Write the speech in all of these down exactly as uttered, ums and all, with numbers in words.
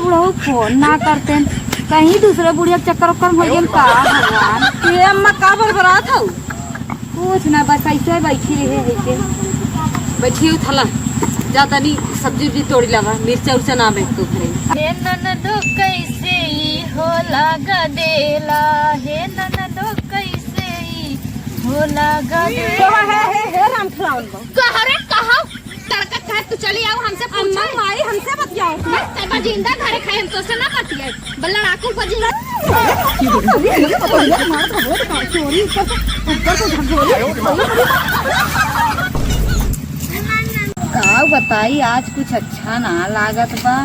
बुढ़ऊ फोन ना करते, कहीं दूसरे बुढ़िया के चक्कर उक्कर में हो गइल का भगवान। ये अम्मा का बरबरात हऊ? कुछ ना, बस ऐसे बैठी रहे है के। बैठी हऊ थला, जा तनी सब्जी उब्जी तोड़ी लावा, मिर्चा उर्चा ना बैठ तो घरे। हे ननदो कैसे ई होला गदेला, हे ननदो कैसे ई होला गदेला। हे, हे, हे राम खेलावन बा। कह रे, कहा? तड़का खाए तू चली आओ, हमसे पूछो। अम्मा, माई, हमसे बतियाओ। बस, तब जिंदा घरे खाए, हम तो से ना बतियाए। बल्ला राखू पर जिंदा। चोरी ऊपर से, ऊपर से झगोली। का बताई, आज कुछ अच्छा ना लागत बा।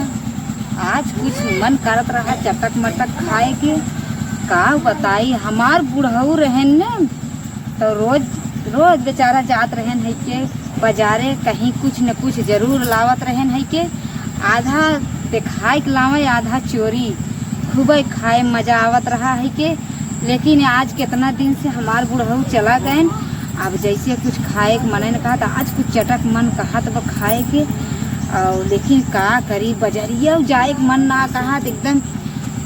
आज कुछ मन करत रहा चटक मटक खाए के। का बताई, हमार बुढ़ऊ रहन ने, तो रोज, रोज बेचारा जात रहन है के बजारे, कहीं कुछ न कुछ जरूर लावत रहन है के। आधा देखाए के लावे, आधा चोरी। खूबे खाए मजा आवत रहा है के। लेकिन आज कितना दिन से हमार बुढ़ऊ चला गए, अब जैसे कुछ खाए के मने न कहा, तो आज कुछ चटक मन कहत बा खाए के। और लेकिन का करी, बजरिया जाए के मन ना कहा, तो एकदम,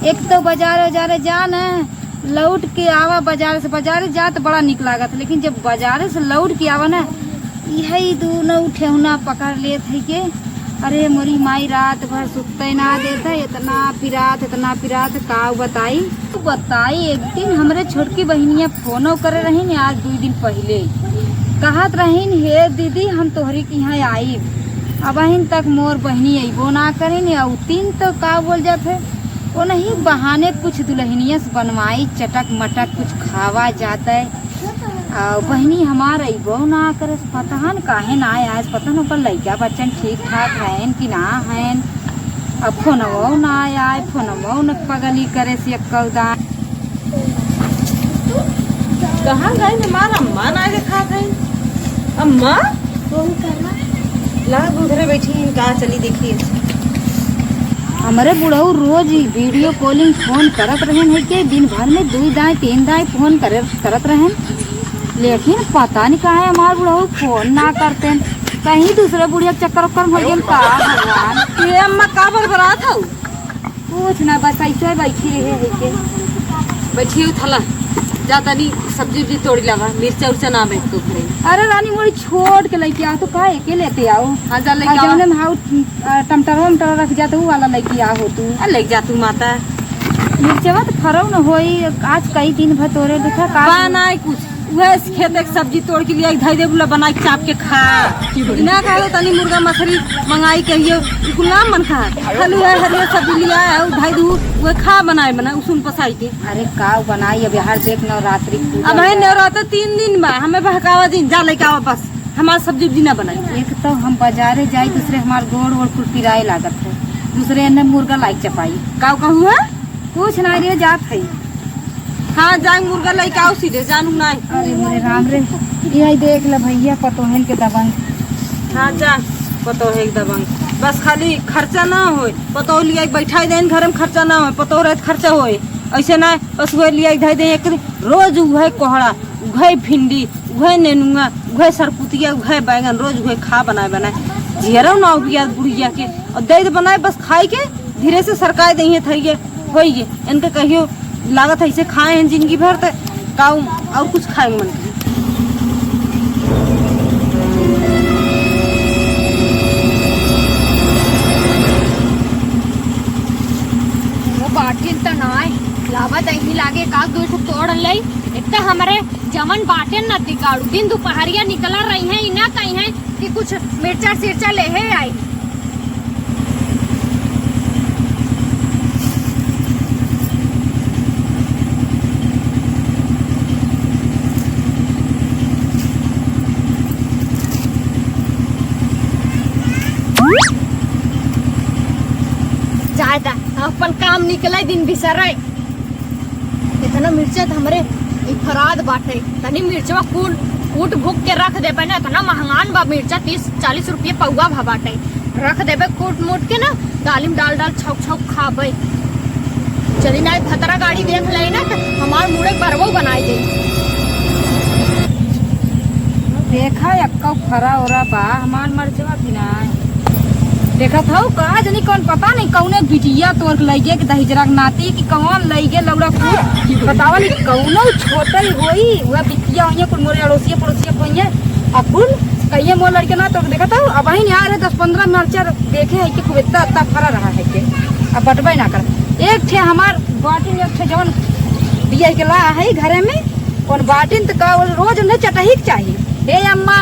एक तो बजारे उजारे जा न, लौट के आवा बजार से, बजारे जात बड़ा निक लागत, लेकिन जब बजारे से लौट के आवा ना, इहे ई दूनो ठेहुना पकड़ लेत है के, अरे मोरी माई रात भर सुत्ते ना देत है, इतना पिरात, इतना पिरात, का बताई। बताई, एक दिन हमरे छोटकी बहिनिया फोनो करे रहीन, आज दुई दिन पहिले कहत रहीन, "हे दीदी, हम तोहरी के यहाँ आइब।" अबहिन तक मोर बहिनी अइबो ना करीन, अउतीन तो का बोल जात है, ओनही बहाने कुछ दुलहिनिया से बनवाई, चटक मटक कुछ खावा जात है। आ बहिनी हमार अइबो ना करे, पता न काहे ना आए, पता न ओकर लइका बच्चन ठीक ठाक हैं कि ना हैं। अब फोनवो ना आए, फोनवो न पगली करे से एक्कौ दान। कहाँ गई हमार अम्मा, ना देखात है। अम्मा, फोन करना। ला, उधरे बैठी हैं, का चली देखी। हमरे बुढ़ऊ रोज ही video calling फोन करत रहन है के, दिन भर में दुई दाई, तीन दाई फोन करे, करत रहन, लेकिन पता नहीं काहे हमार बुढ़ऊ फोन ना करते, कहीं दूसरे बुढ़िया के चक्कर उक्कर में हो गइल का भगवान। ये अम्मा का बरबरात हऊ? कुछ ना, बस ऐसे बैठी रहे है के। बैठी हऊ थला, जा तनी सब्जी उब्जी तोड़ी लावा, मिर्चा उर्चा ना बैठ तो घरे। अरे रानी, मोरी छोट के लइके आ, तू काहे के लेते आओ? हाँ, जा लेके आ, आओ। जौने में हाउ, अ, टमटरवा उमटरवा रख जात, ऊ वाला लइके आ हो तू। आ, लेके जा तू माता। मिर्चवा तो फरौ न होई, आज कई दिन भर तोरे देखा का बा नाई कुछ। उहे खेते के सब्जी तोड़ के लिया, धई दे, बोला, बनाई के चाप के खा। ना खाए तनी मुर्गा मछरी मंगाई कहियो, ई कुल ना मन कहा। खाली उहे हरियर सब्जी लिया है, उ धई दू, उहे खा, बनाए बना, उसून पसाई के। अरे का बनाई, अब यार देख नवरात्रि पूजा अब है बा। नवरात्र तीन दिन बा, हमें बहकावा दिन, जा लेके आवा बस, हमार सब्जी उब्जी ना बनाई। एक तो हम बजारे जाई, दूसरे हमार गोड़ वोड़ कुल पिराए लागत है, दूसरे एने मुर्गा लाइक चपाई। का कहू है? कुछ ना रे, जात है। हाँ, जाए मुर्गा लइके आओ सीधे, जानू नाई। अरे मोरे राम रे, यही देख ले भैया, पतोहन के दबंग। हाँ, जा, पतोहे के दबंग। बस खाली खर्चा ना होए, पतोह लिया के बैठाई देन, घर में खर्चा ना होए, पतोह रहे त खर्चा होए। ऐसे ना, बस वह लिया के धई दे एक दिन, रोज उहे कोहड़ा, उहे भिंडी, उहे नेनुआ, उहे सरपुतिया, उहे बैगन, रोज उहे खा बनाए बनाए। जियरो ना उबिया बुढ़िया के, और दे दे बनाए बस खाई के, धीरे से सरकाए दे, ये थई गे, होई गे। इनके कहियो लागत है इसे खाए हैं जिंदगी भर, त काऊ और कुछ खाए मन करी। वो बाटिन त नाय, लावा दही लागे का दो ठो तोड़ ले। एक त हमरे जवन बाटे न तिगाड़ू, दिन दुपहरिया निकला रही है, इना कही है कि कुछ मिर्चा सिर्चा लेहे आई। जाए दा, अपन काम निकले, दिन बिसरे। इतना मिर्चा त हमरे ई फराद बाटे। तनी मिर्चवा कूट, कूट भूक के रख देबे ना, इतना महंगान बा मिर्चा, तीस चालीस रुपये पौवा भा बाटे। रख देबे कूट मूट के ना, दाली में डाल डाल छौक छौक खाबे। चली ना, भतरा गाड़ी देख ले ना, त हमार मुड़े बरवो बनाए दे। देखा, एक्को फरा ओरा बा, हमार मर्चवा भी ना। देखत हौ, का जनी कौन, पता नहीं कौने बिटिया तोर के लइगे के दहिजरा के नाती कि कौन लइगे लौड़ा पूत। बतावा नी, कौनो छोटे होई, वह बिटिया होइए, कुल मोरे अड़ोसिया पड़ोसिया होइए। अब कुल कहिए मोर लड़के ना तोर के देखत हौ, अबहिन यार है दस पन्द्रह मरचा देखे है कि खूब इतना, इतना फरा रहा है के। अब बटबे ना कर। एक ठे हमार बाटी में एक ठे जवन बिया के ला है घरे में, और बाटिन त का रोज उन्हें चटही के चाही। हे अम्मा,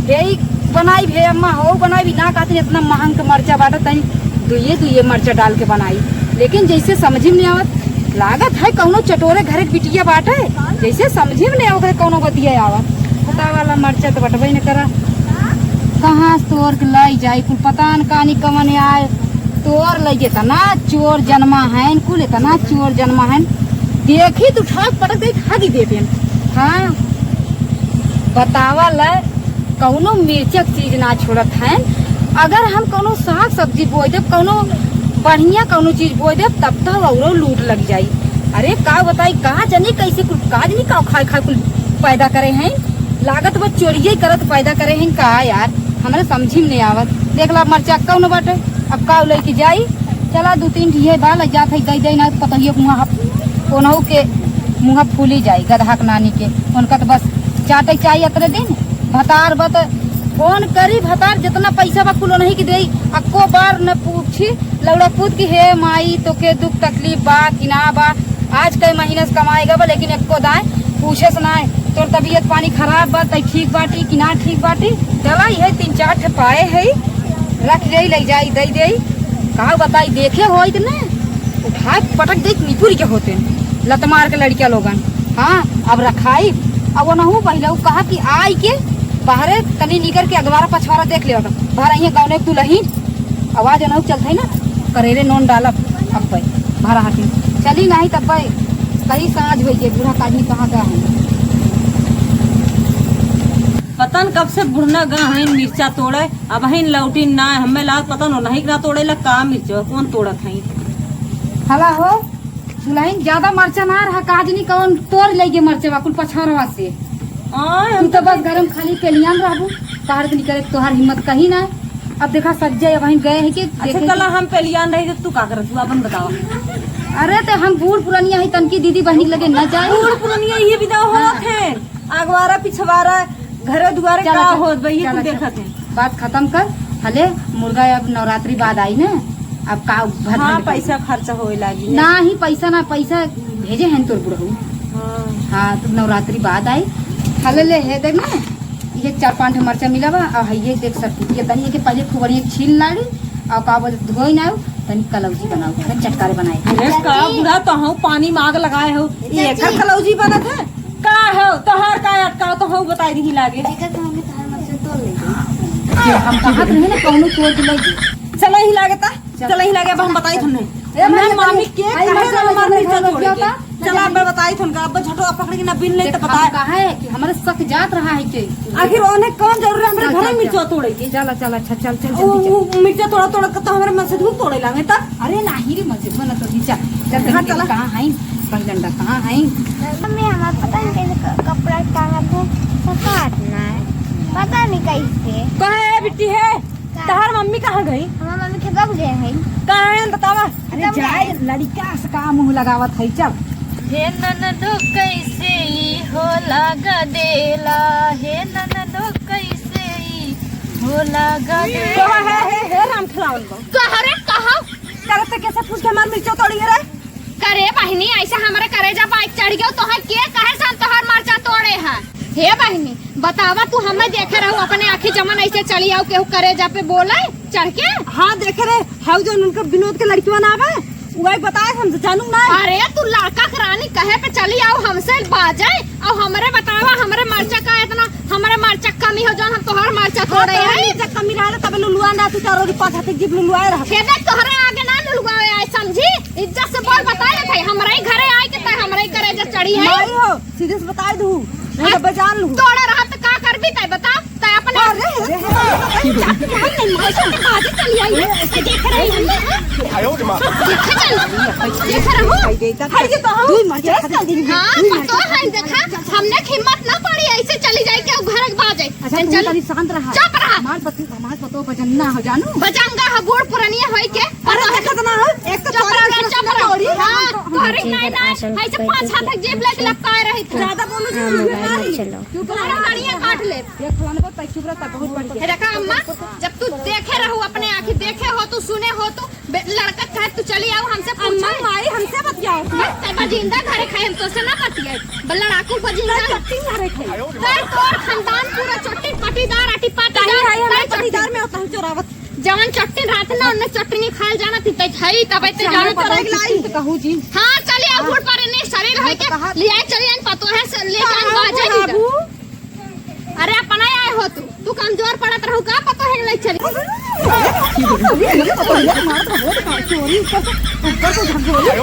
हे ई बनाई, हे अम्मा, हो बनाई, ना कहते इतना महंग के मरचा बाटे, तनी दुइये दुइये मरचा डाल के बनाई। लेकिन जैसे समझी में नहीं आवत, लागत है कौनो चटोरे घरे के बिटिया बाटे, जैसे समझी में नहीं आवत है कौनो बतिया आवत। पता वाला मरचा तो बटबे न करा, कहाँ से तोर के लाई जाई, कुल पता न कानी कवन आए, तोर लइगे इतना चोर जन्मा है, कुल इतना चोर जन्मा है, देखी तू ठाक पटक दे, खा दी देते हैं। हाँ, बतावा ला, कौनो मिर्चक चीज ना छोड़त हैं। अगर हम कौनो साग सब्जी बोए देब, कौनो बढ़िया कौनो चीज बोए देब, तब तो औरो लूट लग जाई। अरे का बताई, का जनी कैसे कुल, का जनी का खाए खाए कुल पैदा करे हैं। लागत बा चोरिये करत पैदा करे हैं का यार, हमरा समझी में नहीं आवत। देख ला मरचा कौन बाटे, अब का लेके जाई। चला दू तीन ठिये बा, लग जात है, दे दे ना पतोहियो के मुँह, ओनहु के मुँह फूली जाई, गदहा के नानी के। उनका तो बस चाटे चाही अतरे दिन। भतार बत फोन करी, भतार जितना पैसा बा कुल नहीं के देई। अक्को बार न पूछी लौड़ा पूत की, "हे माई, तोके दुख तकलीफ बा कि ना बा? आज कई महीने से कमाए गए बा, लेकिन एको दाए पूछे से ना है। तोर तबीयत पानी खराब बा, तई ठीक बाटी कि ना ठीक बाटी?" चला, इहे तीन चार ठे पाए है, रख जाई, ले जाई, दे देई। का बताई, देखे होइत ने, उठा के पटक देइत निपुरी के होते, लत मार के लड़किया लोगन। हाँ, अब रखाई। अब ओनहु पहिले उ कहा कि आई के बाहरे तनी निकर के अगवारा पछवारा देख लेवा, बाहर आई है गौने के दुलहिन। आवाज ओनहु चलत है ना, करेरे नोन डालब अब पे, भरा हटी। चली नहीं तब पे, कई साँझ होई के बूढ़ा काजी कहाँ गया है। पता न कब से बुढ़ना गा हैं मिर्चा तोड़े, अबहिन लौटिन ना, हमें लाग पता न नहीं ना तोड़े ला का मिर्चा, कौन तोड़त हैं। हला हो, दुलहिन ज्यादा मरचा ना रहा, काजनी कौन तोड़ लेगे मरचवा कुल पछारवा से। आय, तू हम तो तो बस घर में खाली पेलियान रहबू, बाहर के निकले के तोहार हिम्मत कहीं ना। अब देखा सज्जय अबहिन गए हैं कि अच्छा, देखे चला कि हम पेलियान रही तो तू का करत, तू अपन बतावा। अरे तो हम बूढ़ पुरनिया है, तनकी दीदी बहनी के लगे न जाए। बूढ़ पुरनिया ये विदा होत हाँ। है। अगवारा पिछवारा घरे दुआरे चला, का चला, होत बा, ये चला, कुल चला। देखत है। बात खत्म कर, हले मुर्गा अब नवरात्रि बाद आई ना, अब का भर हाँ, भर पैसा खर्चा होए लागी ना। ना ही पैसा ना, पैसा भेजे हैं तोर बुढ़ऊ। हाँ। हाँ, तो नवरात्रि बाद आई। हले ले हे देख ना, ये चार पांच ठे मरचा मिला बा, और ये देख सब ये तनी के पहले खूब बढ़िया छील लाड़ी, और का बोले धोई ना, तनी कलौजी बनाओ, तनी चटकारे बनाए। अरे का बुढ़ा, तो हम पानी में आग लगाए हो, ये एकर कलौजी बनत है? का हो, तोहार का अटकाव तो हो, बताई दही लागे। एकर तो हमें तोहार मत से तोड़ ले। ये हम कहत रहे ना, कौनो तोड़ के ले। चला ही लागे ता, चल। चला ही लागे, अब हम बताई तुमने। ए, हमने भाई, मामी के भाई, कहे भाई, ना हमार भाई, मिर्चा भाई, तोड़े भाई, के। चला, अब मैं बताई तुमका, अब झटवा पकड़ के ना बिन ले देख, तो हम बताए। कहा है कि हमारे शक जात रहा है कि आखिर उन्हें कौन जरूरी है हमरे चल, घर में चल, मिर्चा चल। तोड़े के? चला, चला, अच्छा, चल, चल, वो, जल्दी, चल। वो मिर्चा तोड़ा, तोड़ा के तो हमरे मन से धूप तोड़े लागे ता। अरे नाही रे, मजे में ना तो नीचा। चल, हाँ, चल, चला। कहाँ है? बंगंडा कहाँ है? मम्मी, हमार पता नहीं कैसे क-, कपड़ा टांगत है, सकात ना है। पता नहीं कैसे। कहाँ है बिट्टी है? का? तहार मम्मी कहाँ गई? हमार मम्मी खेतवा गए है। कहाँ है बतावा? अरे खेतवा जाए, गए। लड़िका से का मुँह लगावत है, चल। हे ननदो कैसे ई होला गदेला, हे ननदो कैसे ई होला गदेला। कहाँ है, हे, हे राम खेलावन को? कहाँ रे, कहाँ? करे ते कैसे फूस के हमार मिर्चो तोड़ी रे? करे बहिनी, ऐसे हमरे करेजा बाइक चढ़ गयो, तोहे के कहे से हम तोहार मरचा तोड़े हैं? हे बहिनी, बतावा, तू हमें देखे रहू अपने आँखी जमन ऐसे चली आओ, केहू करेजा पे बोले चढ़ के? हाँ, देखे रहे, हाउ जो उनका विनोद के लड़किवा ना आवे, वही बताए, हम तो जानू ना। अरे, तू लड़का के रानी कहे पे चली आओ, हमसे बाजे, और हमरे बतावा, हमरे मरचा का इतना, हमरे मरचा कमी हो, जौन हम तोहार मरचा हाँ, तोड़े तोहार हैं। मरचा कमी रहा, तबे लुलुआ ना, तू चारों री पाँच हाथी जीभ लुलुआए रहा। हे देख, तोहरे आगे ना लुलुआए आए, समझी? इज्जत से बोल, बताए थे, हमरे ही घरे आए के तय, हमरे ही करेजा चढ़ी है। माई हो, सीधे से बताए दू, नहीं तो बजान लू। तोड़े रहा तो का करबी तय, बता? तय अपने अरे, अरे, अरे, अरे, अरे, अरे, अरे, बाजी चली आई है, देख रही है। देखे चल, देखे रहो। हट के तो हम। हाँ, पतो है, देखा, हमने हिम्मत ना पड़ी, ऐसे चली जाए के घर बाजे। अच्छा, तू चल। तनी शांत रहा। चुप रहा। हमार पति, हमार पतो बजंगा हो जानू। बजंगा हो, बूढ़ पुरनिया होई के। अरे, देखत ना हो, एक तो चुप रहा, चुप रहा। हाँ, तोहरे नाई ना, ऐसे पाँच हाथ तक जेब लेके लपकाए रही थी। ज्यादा बोलू जी, हाँ, मोबाइल मत चलाओ। चुप रहा, बढ़िया काट ले। ये फलाना पर चुप रहता, बहुत बढ़िया। हे देखा अम्मा, जब तू देखे रहू, अपने आँखी देखे हो, तू सुने हो, तू बे-, लड़का कहे तू चली आओ हमसे पूछे। अम्मा, माई हमसे बतियाओ। बस, ते बजिंदा घरे खाए, हम तोसे ना बतियाए। बस लड़ाकू बजिंदा। चट्टी घरे खाए। ते तोर खानदान पूरा चट्टी पटीदार, अटी पाटीदार। ताई, ताई, हमें ते चट्टी। पटीदार में होता है चोरावत। जवन चट्टी रहत ना, उनने चटनी खाल जाना थी, ते खाई, तब ते अच्छा, जाना हमें पता था। है कि चट्टी तो कहू जी। हाँ, चली आओ, हाँ। बूढ़ पर नहीं, शरीर है हमें के, तो कहा। ले आए, चली आए, पतो है, से-, ले आए, हाँ, बाजे हाँ, नहीं। बाबू। अरे, अपना आए हो तू, तू कमजोर पड़त रहू का, पतो है, ले चली। चोरी ऊपर से, ऊपर से झकझोरी।